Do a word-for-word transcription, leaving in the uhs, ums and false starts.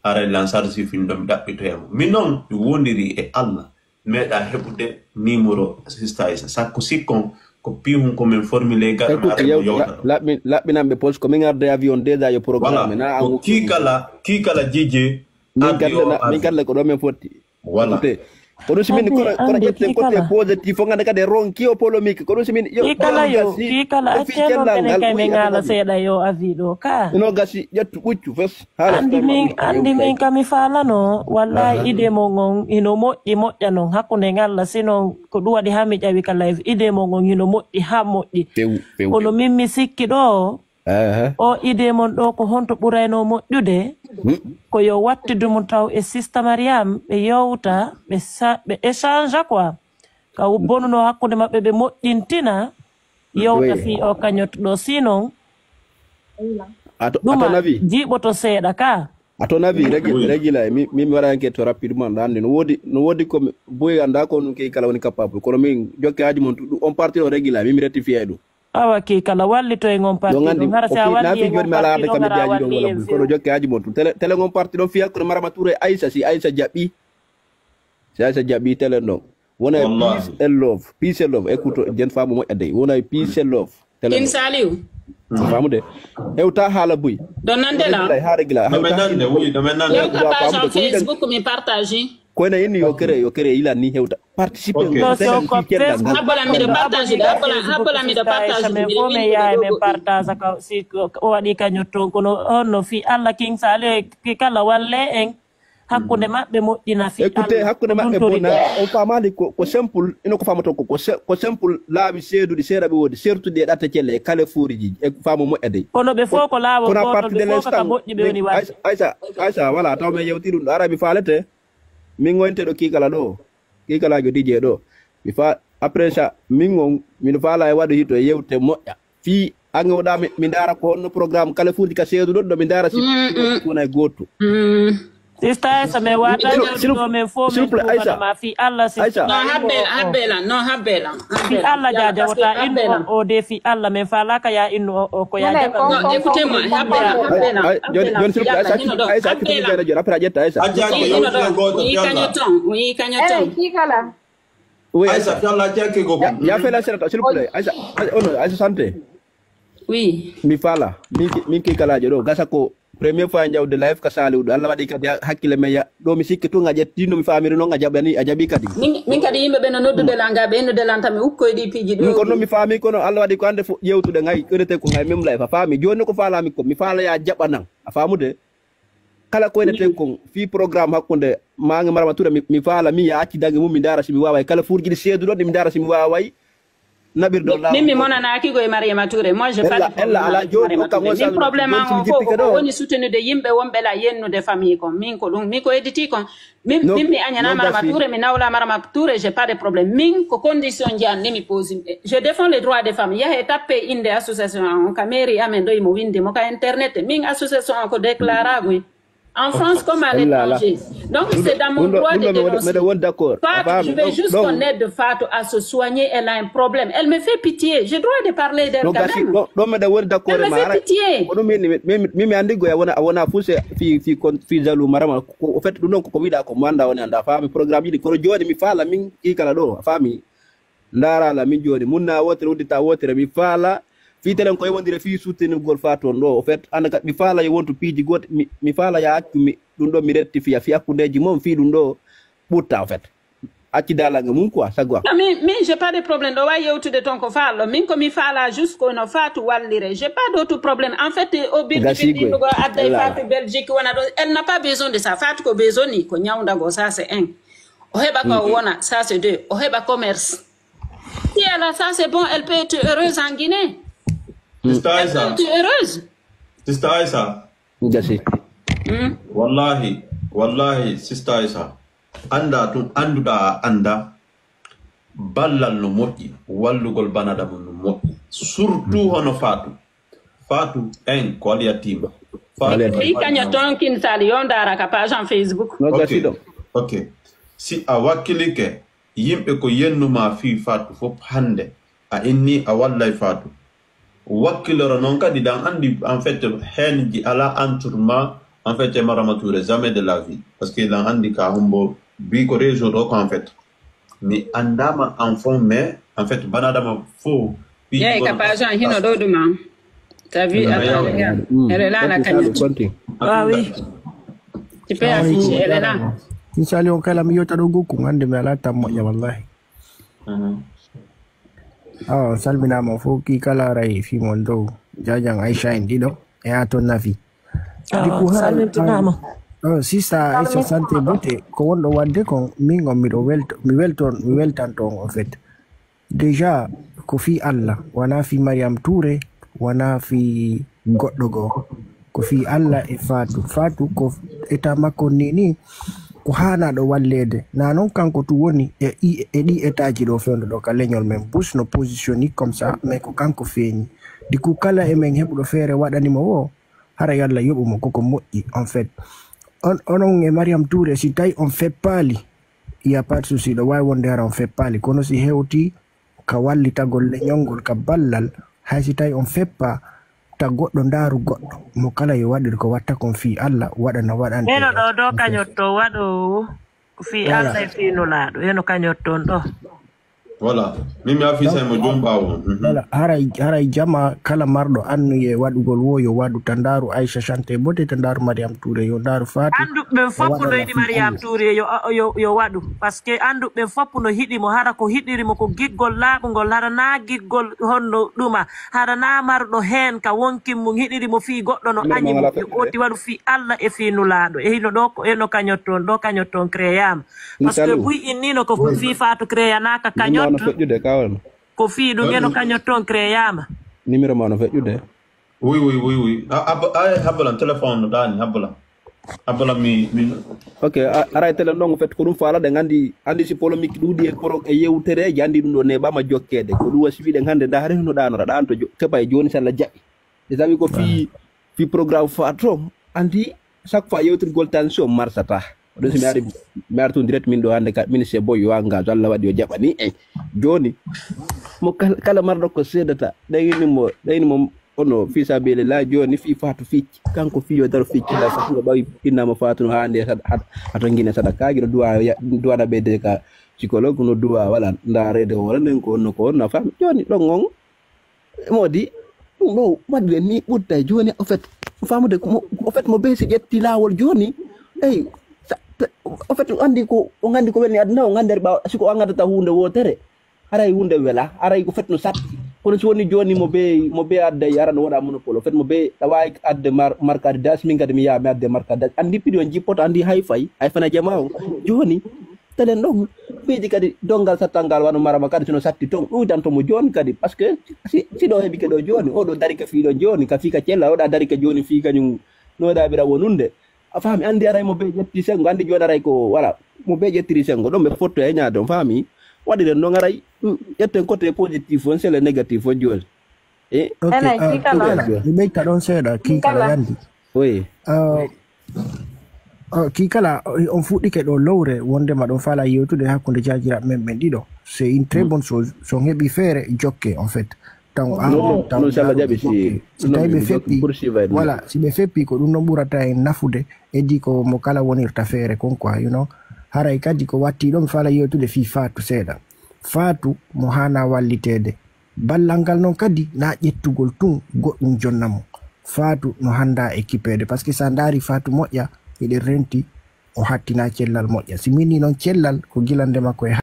Aray Lansar si fin ɗon mi ɗaɓɓitoya mo. Mi non mi wondiri e Allah. Meeɗa heɓude numéro sista Aisa. Sakko sikkon ko pihun ko min formule gaɗo na Écoute, yo yewta ɗo. Laɓɓinanɓe poste ko min arde avion déjà yo programme. Voilà. Na ko angu kii kala kii kala jije. Min kadi na- min kadi ko ɗo min fotti. Voilà. Écoutez, kono si min kono kono ƴetten côté positif fof ngande kadi ronki o polémique kono si min yo kii kala yo kii kala acceno kenen kay min ngaala seeɗa yo avis ɗo ka. No gasi ƴettu ɓuccu fes. Andi min andi min kami faalano wallahi idée mon on hino moƴƴi moƴƴa non hakkunde ngalla sinon ko ɗum waɗi haa mi ƴawi ka live idée mon on hino moƴƴi haa moƴƴi. Kono min mi sikki ɗo o idée mon ɗo ko honto ɓurayno moƴƴude? Ko yo wattidu mum taw e sista mariam ɓe yewta ɓe échange quoi ka bonuno hakkunde maɓɓe ɓe moƴƴintina yewta fii o kañot ɗo sinon. Ɗuma jiiɓoto seeɗa ka. A ton avis régila min mi waɗa enquête to rapidement ɗa anndi no woodi no woodi ko boyi annda ko ɗum key kala woni capable kono min jokke haaju mon ɗum on parti o régila min mi rectifie ɗum. Awa key kala wallito e on parti ɗum hara si a walli e on parti ɗum hara a walli e kono jokke haaju mon ɗum tele tele on parti ɗon fiya kono marama tour e aissa si aissa jaɓɓi si aissa jaɓɓi tele ɗon. Wona peace and love peace and love écoute jen faamu moƴƴa dey wona peace and love. Kin saliu. Faamude hewta haala buy. Ɗo nande la. Haare gila hewta nande oui ɗo men nande. Yewta page en facebook mi partage. Koyna inni yo kere yo kere yilan ni hewta participe. Habbola miɗo partage de habbola miɗo partage de min fof min yaha emin partage ka si o waɗi kañum toon kono honno fii allah king saliu e kala walle en. Hakkunde maɓɓe moƴƴina fi écoute hakkunde maɓɓe bona on faamaali ko ko simple ino ko faamato ko ko simple laabi seeduɗi seeɗa ɓe woodi sertude e ɗatte celle e kalefuuriji e faamu moƴƴa dey kono ɓe fof ko laawol kono à partir de l'instant moƴƴi ɓe woni waɗde aysa aysa voilà taw men yewti ɗum ɗo ara mi faalete min goynte ɗo kiikala ɗo kiikalaajo dijee ɗo mi fa après ça min on miɗo faala e waɗo hito e yewte moƴƴa fii an o ɗa mi ndaara ko honno programme kala fuuji ka seeduɗon ɗo mi ndaara si wona e gootu. Sista aysa min wata jawdi ɗo min fof min tuubatama fii allah sista. Habbela habbela non habbela. Fii allah jaja wota innu o de fii allah min faalaka ya innu o ko ya jaɓa. Écoutez moi habbela habbela. Joni sirpla aysa accu tigi joni joni après a ƴetta aysa. Wi kaño ton wi kaño ton. Oui. Aïssa, Fiala, tiens que go. Ya, ya fait la serata, s'il vous plaît. Aïssa, oh non, Aïssa santé. Oui. Mi fala, min ki- min ki kalajo ɗo gasa ko première fois jawde live ka saliwɗo Allah waɗi kadi ha- hakkille men ya ɗo mi sikki tun a ƴetti no mi famiri noon a jaɓani a jaɓi kadi. Min min kadi yimɓe ɓe no noddude lan ga ɓe innude lan tan mi ukkoye ɗi piiji ɗi ɗum kono mi faami kono Allah waɗi ko hande fof ƴewtude ngay ƴonete ko ngay même live a faami joni ko falami ko mi fala ya jaɓanan a famude. Kala ko eneten kon fii programme hakkunde maange marama toure mi faala mi ya acci dange mum mi ndaara si mi waaway kala fuurji ɗi seeduɗon ɗi mi ndaara si mi waaway naɓirde on min mi monanaaki ko e mariama toure moi je pas de problème ala jooni okka mon min problème an o fof ko woni soutenude yimɓe wonɓe la yennude famille kon min ko ɗum min ko editi kon min min mi añana marama toure mi nawla marama toure j'ai pas de problème min ko condition ji an ni mi posi je défend les droits des femmes yahe tappe inde association an on ka mairie amen ɗo imo winde mo ka internet min association an ko déclaragoy en France comme à l'étranger donc c'est dans mon droit de dénoncer Fatou je vais juste qu'on aide Fatou à se soigner elle a un problème elle me fait pitié j'ai droit de parler d'elle quand même ɗo meɗa woni d'accord elle me fait pitié ko ɗum min min mi andi goya wona a wona fuu se fi fi kon fi jaloux marama ko au fait ɗum ɗon koko wiɗa ko mo anda woni anda faami programme ji ɗi kono joni mi faala min kikala ɗo a faami. Ndaara la min jooni mun na wootere uddita wootere mi faala fii telen ko yewondire fii suttinirgol faa toon ɗo o fait anda ka mi faala yo wontu piiji goɗɗi mi faala ya accu mi ɗum ɗo mi rectifia fii hakkundeeji mon fii ɗum ɗo ɓutta o fait acci daalange mum quoi saggo am min min j'ai pas de problème ɗo wawi yewtude toon ko faalɗo min ko mi faala juste kono faatu wallire j'ai pas d'autre problème en fait o birdi birdiɗugo adday faatu belgique wona ɗo elle n'a pas besoin de ça faatu ko besoin ni ko ñawdago ça c'est un o heɓa ko wona ça c'est deux o heɓa commerce si elle a ça c'est bon elle peut être heureuse en guinée. Sista aisa. Heureuse. Sista aisa. Gasi. Wallahi wallahi sista aisa. Anda tun anduɗa a anda ballal no moƴƴi wallugol banadamu no moƴƴi surtout hono faatu. Faatu en ko alyatima. Faatu i kaña ton kin sali yo ndara ka page en facebook. No gasi ɗo. Ok. Si a wakkilike yimɓe ko yennuma fii faatu fof hannde a inni a wallay faatu. Wakkiloro noon kadi dan anndi en fait heen ji ala entourement En fait, Marama Touré, jamais de la vie. Parce que dans Andika Humbo, bi ko réseau donc en fait. Mais Andama en fond, mais en fait, Banadama faux. Yeyi ka page an hino ɗo ɗum an. T'as vu, attends, regarde. Elle est là, la cagnotte. Ah oui. Tu peux afficher, elle est là. Misali on kala mi yewta ɗo gokku hande mi ala tan moƴƴa wallahi. Awa salminama fof ki kala aray fimon dow jajan Aisha en ɗiɗo e ha ton nafi. Awa salmintinama. Oh, sista Aisha sante bote ko wonɗo wadde kon min on miɗo welto mi welton mi weltanto on en fait. Déjà ko fii Allah wonaa fii Mariam Touré wonaa fii goɗɗo goo, ko fii Allah e Faatu. Faatu ko état makko nii nii ko haanaaɗo walleede. Naa noon kanko tun woni e ɗii e ɗii état ji ɗoo fewndo ɗoo ka leñol men. Bush no positionni comme ça mais ko kanko feeñi. Du coup kala e men heɓuɗo feere waɗani mo woo haray Allah yoɓu mo koko moƴƴi en fait. On onon e Mariam Touré si tawi on feppaali. Il y a pas de souci ɗo waawi wonde hara on feppaali kono si hewtii ka wallitagol leñol ngol ka ballal hay si tawi on feppaa ta goɗɗo ndaaru goɗɗo mo kala yo waɗir ko watta kon fii Allah waɗana waɗante. Eno ɗo ɗo kañotto waɗo ko fii Allah e fii Nulaaɗo eno kañotton ɗo. Voilà. Min mi affiche mo jom ɓaawo. Voilà. Haray haray jama kala marɗo annuye waɗugol wo yo waɗu ta ndaaru Aisha Chante bote ta ndaaru Mariam Touré yo ndaaru Faatu. Annduɓe ɓen fof no yiɗi Mariam Touré yo, yo, yo waɗu. Parce que annduɓe ɓen fof no hiɗi mo hara ko hiɗiri mo ko giggol laaɓungol hara na giggol honno ɗuma hara na marɗo heen ka wonkin mum hiɗiri mo fii goɗɗo no añi mo yo oti waɗu fii Allah e fii Nulaaɗo e hino ɗo ko eno kañotton ɗo kañotton créyama. Parce que buy innino ko fii Faatu créyanaka kañotto. Ko fii ɗum eno kañotton créyama. Numéro ma no feƴƴude. Oui, oui, oui, oui. Habbalan téléphone no ɗaani habbalan. Habbalan mi mi. Ok, aray télé ɗon en fait ko ɗum faalaɗen anndi anndi si polémique ɗuuɗi e koro e yewtereeji anndi ɗum ɗo neeɓaama jokkeede ko ɗum wasi wiɗen hannde nda hari no ɗaanora ɗaanto keɓa e jooni si Allah jaɓi. E tawi ko fii fii programme Faatu anndi chaque fois yewtirgol tension marsata. Ɗum si mi ari mi ari tun direct min ɗo hannde ka min c'est bon yo engage Allah waɗi o jaɓani en jooni mo kala marɗo ko seedata ɗaynimo ɗaynimo ono fii sabilillah jooni fii Faatu ficci kanko fii yo daro ficci la sax no ɓawi innama Faatu no haande hato ngine sadakaaji no duwa duwana ɓeyde ka psychologue no duwa wala ndaarede hoore nden ko honno ko honno a faami jooni ɗon on moodi ɗum ɗo waɗde ni ɓurta e jooni au fait faamude au fait mo bee si ƴetti laawol jooni eyi au fait on anndi ko on anndi ko woni aduna on anndi ɓaawa siko an addata huunde wootere haray huunde wela haray ko fet no satti kono si woni jooni mo bee mo bee adda ara no waɗa monopole au fait mo bee ɗa waawi adde marque adidas min kadi mi yaha mi adde marque adidas anndi piɗi on jippoto anndi hay fay hay fana jama o jooni telen ɗon ɓeydi kadi donngal sattal ngal wano marama kadi sino satti toon ɗuytanto mo jooni kadi par ce que si siɗo heɓi keɗo jooni oɗo dari ka fiiɗo jooni ka fii ka cella oɗa dari ka jooni fii kañum no waɗa ɓira wonunde a faami anndi aray mo bee ƴetti senngo anndi jooni aray ko voilà mo bee ƴettiri senngo ɗon ɓe fotto e ñaade on faami waɗiren noon aray ƴetten côté positif on sele négatif on jooni e mi ɓeyta ɗon seeɗa kiikala yandi oui ki kala on fuɗɗike ɗo lowre wondema ɗon faala yewtude hakkunde jajiraɓe men ɓen ɗiɗo c'est une très bonne chose so on heɓi feere jokke en fait taw inchallah jaɓi si si tawi ɓe feppi voilà si ɓe feppi ko ɗum ɗon ɓurata en nafude eddi ko mo kala wonirta feere kon quoi you know haray kadi ko watti ɗo mi faala yewtude fii Faatu seeɗa Faatu mo haana walliteede ballal ngal noon kadi na ƴettugol tun goɗɗum jonna mo Faatu no hannda équipeede par ce que sa ndaari Faatu moƴƴa hiɗen renti o hattina cellal moƴƴa si min ni noon cellal ko gila nde makko e